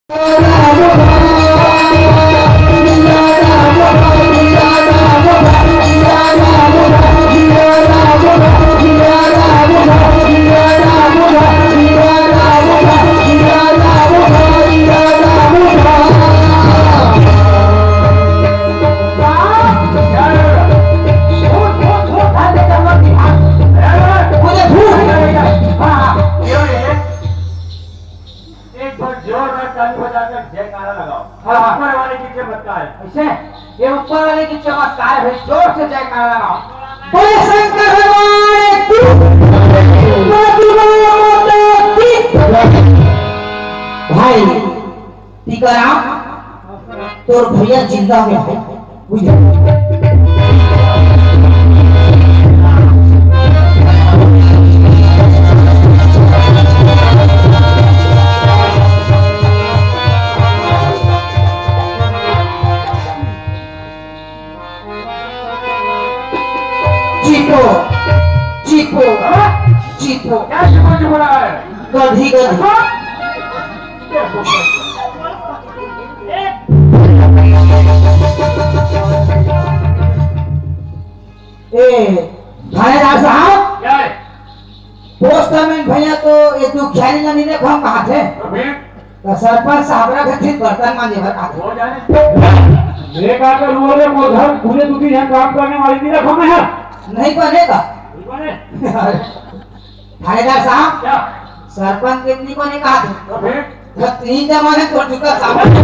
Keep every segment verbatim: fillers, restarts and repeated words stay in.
एक बार जोरदार ताली बजाकर जयकारा लगाओ। हाँ, हाँ। ऊपर वाले की चमत्कार है। ऐसे? ये ऊपर वाले की चमत्कार है, जोर से जयकारा लगाओ। बोले शंकर भगवान की। बोले दुर्गा माता की। भाई टीकाराम, तोर भैया जिंदा है भाई, बुझ चीपो, चीपो, चीपो। क्या चीपो चीपो रहा है? गधी, गधी। ए, थानेदार साहब। क्या है? पोस्टमैन भैया तो ये दुखियारी ला नी देखम कहा थे। तो फिर? तो सरपंच साहब रा घर ठीक बर्तन मांजे बर आथे। हो जाने। ये का कर वो रे, वो घर पूरे दो तीन यहाँ काम करने वाली नहीं रखा मैं है। नहीं बने का? नहीं बने। थानेदार साहब, क्या? सरपंच के नहीं बने कहा थे। तो फिर? तो तीन जमाने कर चुका साहब। नहीं,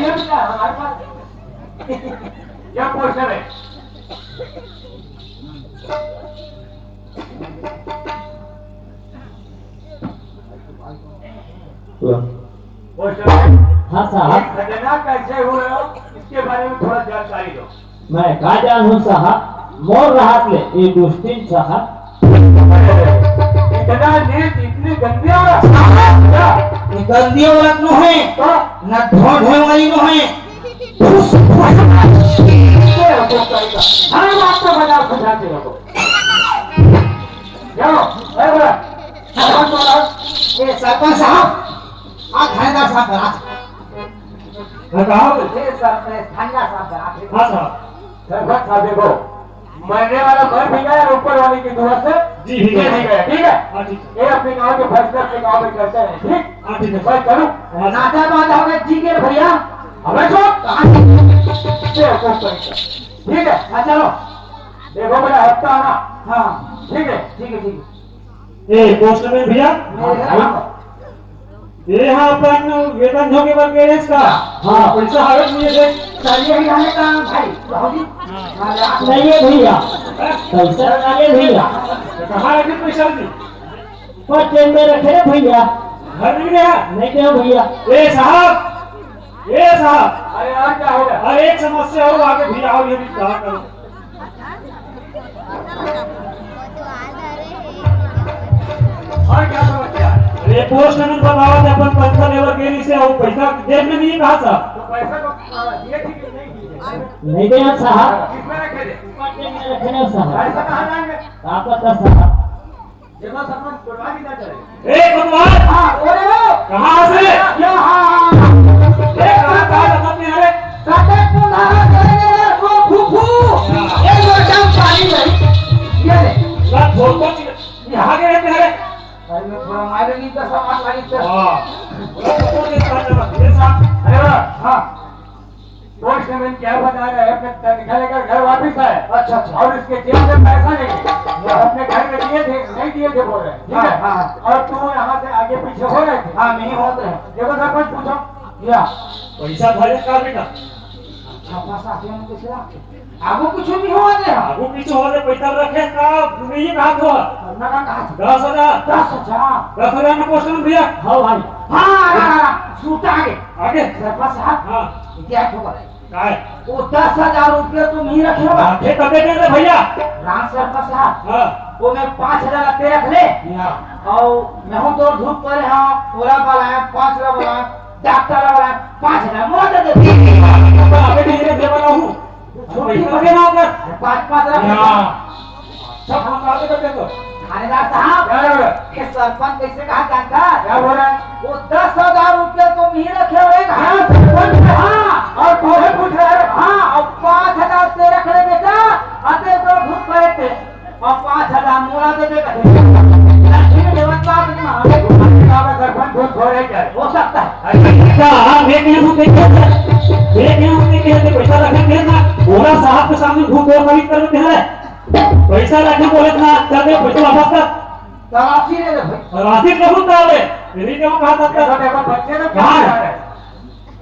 ये तो क्या, हमारे पास क्या पोस्टर है? हेलो। पोस्टर है। हाँ साहब। ये घटना कैसे हुआ, इसके बारे में थोड़ा जानकारी दो। मैं का जानहूँ साहब, मोर रहत ले ये दुष्टिन साहब। इतना नीच, इतनी गंदी औरत। क्या? ये गंदी औरत नो है, तो? ना ढोंढे वाली नो है। फुस, फुस। ये हमको करेगा। हर बात को मजाक समझाते रहो। जाओ, ए बोला, सरपंच बोला। ए सरपंच साहब, आज थानेदार साहब बरात। हाँ, कहा हो? ए सर, ए थानेदार साहब बरात। हाँ साहब। सरपंच साहब देखो, मरने वाला मर भी गया और ऊपर वाले की दुआ से जी, जी, जी। जी गया, ठीक है? हाँ, ठीक है। ये अपने गांव के फैसले अपने गांव में करते हैं, ठीक? हाँ, ठीक है। मैं चलूं? हाँ। नाचा बांधा हो गया, जी के भैया। अबे चुप! कहाँ से? ये वो पैसा। ठीक है? हाँ, चलो। देखो बेटा, हफ्ता आना। हाँ। ठीक है? ठीक है, ठीक है। ए, पोस्टमैन भैया। मेरे घर आओ। ये हाँ अपन वेतन झोंके बर गे रेहेस का? हाँ। पैसा हावत नहीं है। चलिए ही हमें काम भाई, बाबूजी। नहीं है भैया, पैसा नहीं है भैया। तो कहाँ रखे पैसा जी? पर जेब में रखे रे भैया। घर में नहीं है? नहीं दे भैया। ए साहब, ए साहब। अरे यार, क्या हो गया? अरे एक समस्या हो आगे भी आओ, ये भी कहा करो। और क्या समस्या है? अरे पोस्टमैन बतावा थे अपन पैसा लेबर के लिए से, और पैसा जेब में नहीं कहा साहब। तो पैसा तो, आ, दिए थे कि नहीं दिए? नहीं दे साहब। किसमें रखे थे? रखे ना साहब। पैसा कहाँ जाएंगे? आपका तो साहब। देखो सरपंच, कोटवार की क्या चले? ए कोटवार! हाँ, बोले हो। कहाँ से? यहाँ। ए, कहाँ, कहाँ लगा अपने यहाँ रे? कटे पुनः करे रे वो फूफू। हाँ। ये जो जब पानी में। ये ले। ला, छोड़ को चिल्ला। यहाँ के रहते हैं रे? अरे, मैं थोड़ा मारे नहीं, दस सामान लागी, दस। हाँ। बोला, तो कौन ये बात है? ये साहब। अरे वाह। हाँ। पोस्टमैन क्या बता रहा है, अपने तनख्वाह लेकर घर वापस आया। अच्छा, अच्छा। और उसके जेब में पैसा नहीं है। हाँ। अपने घर में दिए थे, नहीं दिए थे बोल रहे हैं, ठीक है? हाँ, हाँ। और तू यहाँ से आगे पीछे हो रहे थे। हाँ, नहीं होत रहे। देखो सरपंच, पूछो। या। पैसा भरे का बेटा? अच्छा, पैसा आते हैं, कैसे आते हैं? आगू कुछ नहीं होत रहे। आगू पीछे हो रहे, पैसा रखे का, नहीं कहा तो। ना, ना, कहा था? दस हजार। दस हजार। दस हजार में पोस्टमैन भैया। हाँ भाई। हाँ, हाँ, हाँ, हाँ, सूट आगे। आगे? सरपंच साहब, हाँ। इतिहास होगा। काय? वो दस हजार रुपये तुम ही रखे हो। हाँ, फिर तबे दे दे भैया। राम सरपंच साहब, हाँ। वो मैं पाँच हजार लगते रख ले। हाँ। और मैं हूँ तो धूप पर, हाँ, तोला वाला है, पाँच हजार वाला है, डॉक्टर वाला है, पाँच हजार मोला दे दे। तो अबे नहीं रे, दे वाला हूँ। छोटी पैसा दे ना होगा। अरे, पाँच, पाँच रख ले। हाँ। सब हम बातें करते तो। थानेदार साहब, क्या बोला? ये सरपंच कैसे कहा जानता? क्या बोला? वो दस हजार रुपया तो नहीं रखे हो रे। हाँ, सरपंच है। हाँ। और कौन पूछ रहा है? हाँ, और पाँच हजार ते रख ले बेटा, अते तो भूत करे थे। और पाँच हजार मोला दे दे कहे। लक्ष्मी देवता अपनी माँ को भूत करे। सरपंच भूत हो रहे क्या? हो सकता है। अच्छा, हाँ, मैं कहीं भूत नहीं कहता। मैं कहीं भूत नहीं कहते, पैसा रखे थे ना, भोला साहब के सामने भूत और कभी कर देते हैं। पैसा रखे बोले ना, चल दे, पैसा वापस कर। तलाशी ले ले भाई। राशि कबूल कर ले। यही क्यों कहा था? देखो, देखो, बच्चे तो क्या हाँ। कर रहे हैं?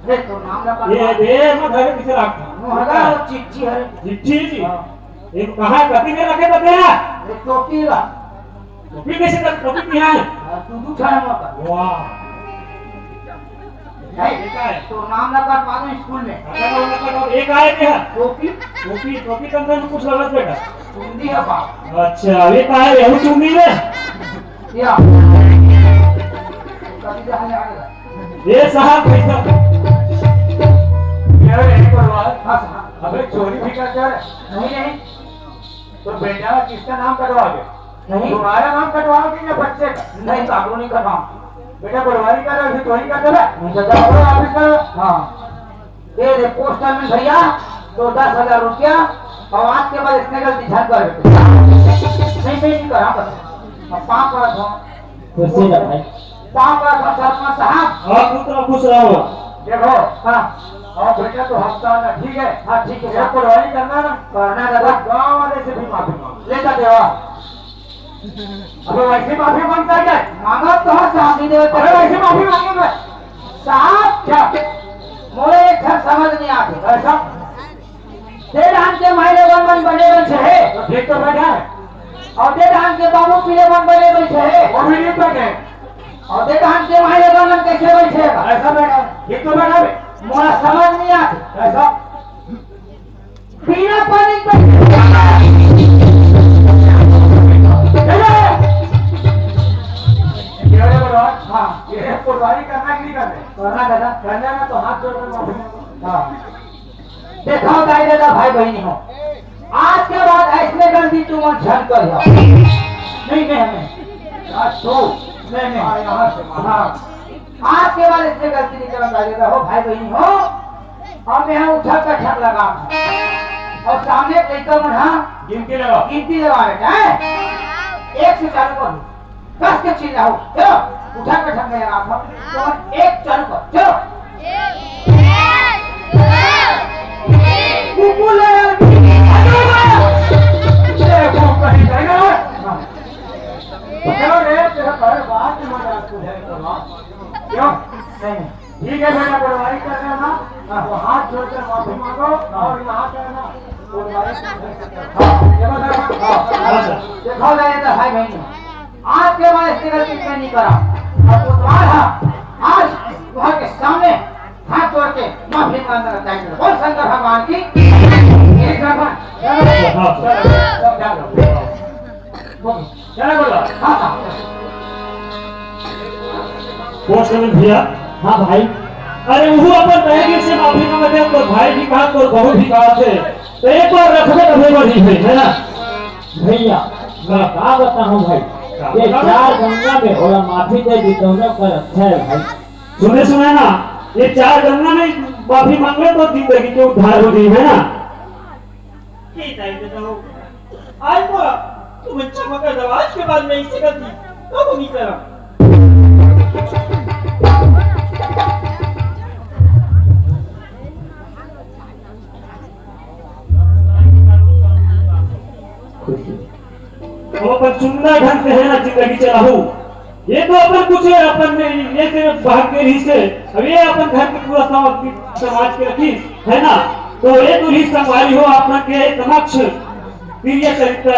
देख, तो नाम ना ये बता। दे, मत धरे, पीछे रख। मोहरा और चिट्ठी है। चिट्ठी जी। हाँ। ये कहाँ है? कभी नहीं रखे तो दे ना। ये टोपी ला। टोपी कैसे कर? टोपी नहीं है। हाँ, तू दू ठा है मौका। वाह। नहीं, ये क्या है? तो नाम ना कर मानो स्कूल में। अच्छा, नाम ना कर, एक आए क्या? टोपी। टोपी, टोपी के अंदर में कुछ लगत बेटा। चुंदी है बाप। अच्छा, ये कहा है, यहू चुंदी रे? या। कभी जहाँ ले आएगा। ये साहब, पैसा। यार, एक बार बात। हाँ, साहब। अबे, चोरी भी करता है? नहीं, नहीं। तो बेटा, किसका नाम कटवाओगे? नहीं। तुम्हारा नाम कटवाओगे या बच्चे का? नहीं, कानूनी कटवाओ। बेटा, पटवारी का नाम, फिर चोरी कर देगा। नहीं, तो जाओ, ऑफिस का। हाँ। ये रे पोस्टमैन भैया, तो दस हजार रुपया, और आज के बाद इसने गलती झट कर बेटे। नहीं, मैं नहीं करा, बस। अब पाँव पड़ा था। खुशी ना भाई। पाँव पड़ा था सरपंच साहब। हाँ, खुश रहो, खुश रहो। देखो, हाँ। और बेटा तो हफ्ता आना, ठीक है? हाँ, ठीक है, ये साहब। पटवारी करना ना। करना है दादा। गाँव वाले से भी माफी मांगो। लेता देवा। अबे वैसे माफी मांगता है क्या? मांगा तो है साहब, नहीं देवे तो अबे वैसे माफी मांगेगा। साहब, क्या? मोरे एक ठन समझ नहीं आते। ऐसा? दे धान के माई लोगन मन बने बन से है। तो ठीक तो बैठा है। और दे धान के बाबू पीले मन बने बन से है। वो भी नहीं बैठे। और दे धान के माई लोगन मन कैसे बैठे हैं? ऐसा बैठा है। ठीक तो बैठा है। मोरा समझ नहीं आते। ऐसा? बिना पानी के ये वाला बोलो, हाँ। ये पटवारी करना कि नहीं करना? करना दादा। करना ना तो हाथ जोड़ के माफी मांगो। हाँ। देखो दाई दादा, भाई बहनी हो, आज के बाद ऐसने गलती तुम झन करियो। नहीं, नहीं, नहीं। आज तो नहीं, नहीं। हाँ, यहाँ से माफी। हाँ। आज के बाद ऐसने गलती नहीं करना दाई दादा हो, भाई बहनी हो। अब मैं उठक बैठक लगा और सामने एक लड़का मन, हाँ, गिनती लगाओ। गिनती लगा बेटा, हैं? एक से चालू करो। कस के चिल्लाओ। चलो, उठक बैठक में लगा था। तो एक चालू कर। चलो। कुकुर ले यार। अरे वाह। ये वो कहीं जाएगा। हाँ। चलो रे, तेरा घर बात में मजा आ रहा है। क्यों? नहीं, नहीं। ठीक है बेटा, पटवारी कर रहे हैं ना, हाँ। तो हाथ जोड़कर माफी मांगो और यहाँ पे ना, पटवारी कर सकते हो। हाँ, ये बता, हाँ, हाँ, सर। देखो, ले, ये तो है भाई, आज के बाद ऐसी गलती मैं नहीं करा। अब पटवार, हाँ, आज वहाँ के सामने हाथ जोड़ के माफी मांगना चाहिए। बोल शंकर भगवान की, ये भगवान, चलो, हाँ, सर। चलो, चलो, चलो। चला बोला। हाँ, हाँ। पोस्टमैन भैया। हाँ भाई। अरे, वो अपन बहन से माफी मांगते हैं, तोर भाई भी कहा, तोर बहू भी कहा थे। तो एक बार रखबे तभे बढ़ी है, है ना? भैया, मैं का बताऊं भाई, ये चार गंगा में ओला माफी दे दी, दोनों कर अच्छा है भाई। सुने, सुने ना, ये चार गंगा में माफी मांग ले तो जिंदगी के उद्धार हो जाई, है ना? ठीक है, बताओ। आज को तुम अच्छा मगर आज के बाद मैं इसे गलती कब नहीं करा। खुशी। अब अपन सुंदर ढंग से है ना जिंदगी चलाहू। ये तो अपन कुछ है, अपन में ये से भाग के रही से। अब ये अपन घर के पूरा समाज, समाज के रखी, है ना? तो ये तो ही संगवारी हो, अपन के समक्ष प्रिय चरित्र